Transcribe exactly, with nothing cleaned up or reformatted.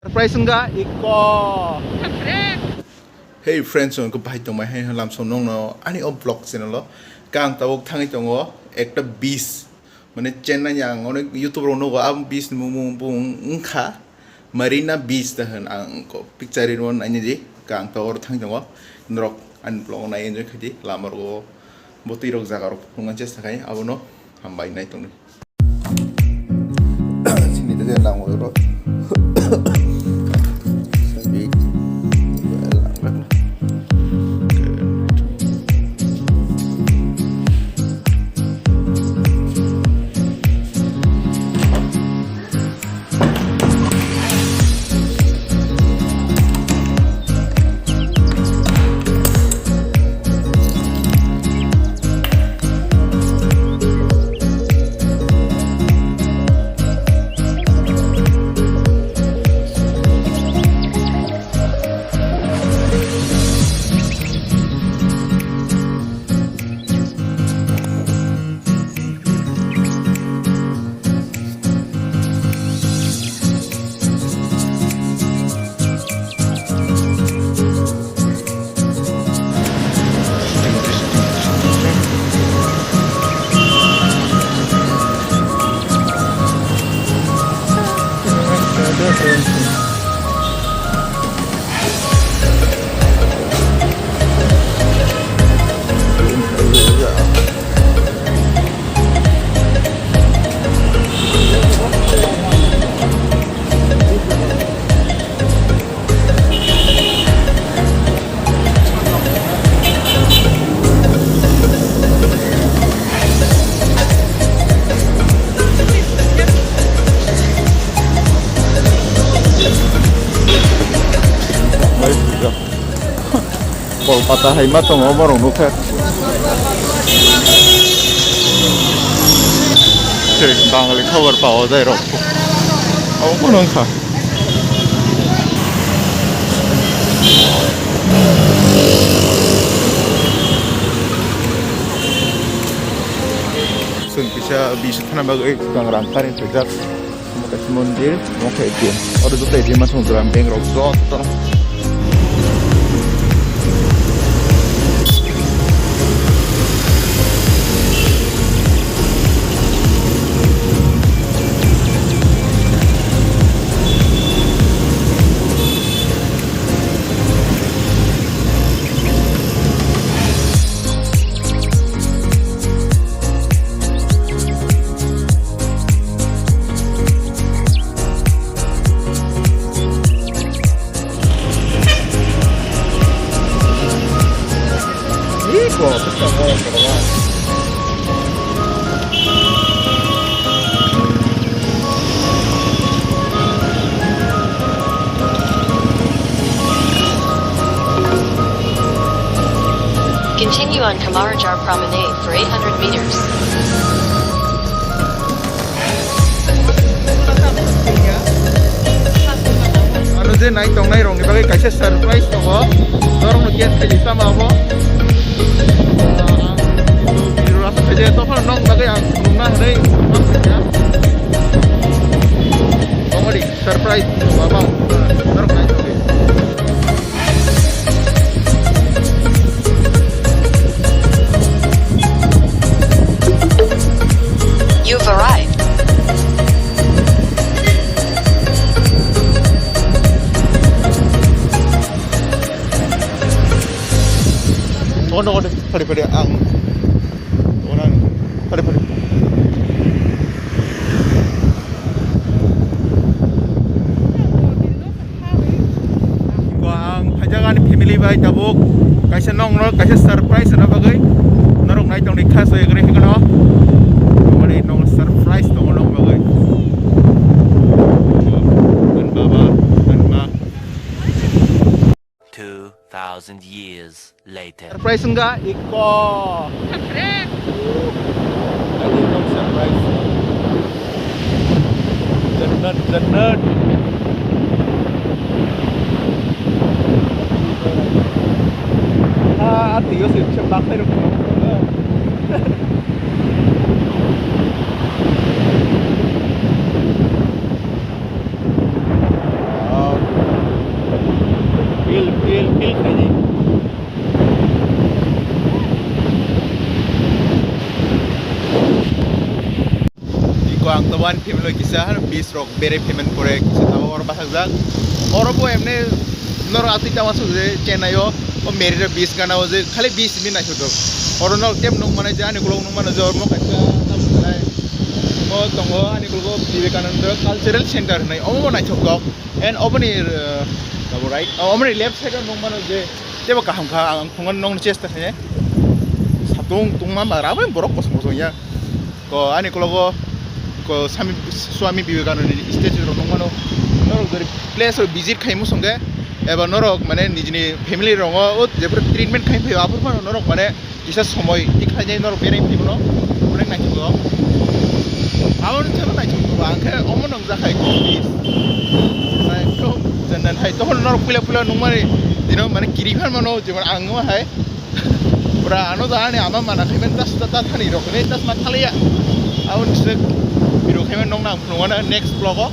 Surprise wngkha iko. Hey friends, ang khe bahai tongmai hai lamsong nongno ani o vlog channel o. Kang tabuk thangwi tongo ekta beach, mane Chennai ni ang onek YouTube rok nugo, a beach ni mung mung bung wngkha Marina Beach da hwn, ang ko picture rino naini di. Kang tabuk thangwi tongo, norok ani vlog nai enjoy khaidi, lama rogo bwtwi rok jaga rok phunukna chesta khai, abono hambai nai tongdi. Sini tei je nang oro. Sabi. Kolkata hai ma tongo, borok nukha. Tei Bangali khobor pawa jai rok. Abo phano wngkha. Chwng kisa bisu thana bagwi swkang rang kari swijak. Omo kaisa mondir, omo khe A T M. Oro joto A T M ma tongo, Gram bank rok joto. Continue on Kamarajar Promenade for eight hundred meters. Ano je nai tongnai rokni bagwi kaisa surprise tongo. Norokno guess khaidi tamo abo. Rasta je tokha nokni bagwi ang phunukna hwnwi. Tongmani surprise tongo abo. Norok nai tongdi. You've arrived. Tunggu, tunggu, tunggu. Pari, pari, ang. Tunggu, ang. Pari, pari. Ko ang phaijak ani family bai tabuk kaisa nongno kaisa surprise rwna bagwi norok nai tongdi kha so egre hikono. Mani nong surprise tongo nong bagwi. Ang baba, ang ma. Two thousand years later. Surprise wngkha iko. Adi nong surprise. Jannat, jannat. Ah, ati yo sih, siap tak saya. Oh, Feel khaidi. Iko ang to one family kisa har bis rok bere payment pore kisa tabo oro bathakjak. Oro bo emne norok atwi tama suk je Chennai o, o meri rok bis gana o je khali bis min naisuk dok. Oro norok tem nung mane je ani kulok nung mano je oro mo kaisa tamo khlai. O tongo ani kulok Vivekananda Cultural Center hinai omo bo naisuk dok. And oboni, uh, tabo right? O, oboni left side o nung mano je tebo kaham kha ang phungan nong chesta khe. Satung tungma ma rabai borok kosong kosong ya. Ko ani kologo ko Swami, Swami Vivekananda ni statue rok nung mano. Norok jodi place rok visit khai musong khe eba norok mane nijini family rongo o jepra treatment khai phaio aphuru phano norok mane kisa somoi tikhlai norok berai phai bono onek naithok. Abo no thebo naithok ba ang khe omo nong jakhai ko bis. Ekdom jenda thai tohon norok puila puila nung mani dino mane kiri phan mano jemon ang no hai. Pura ano da ani ama mana khai men das ta ta thani rok ne das ma thaliya. Abo ni se biro khai men nong nang phunugana next vlog o.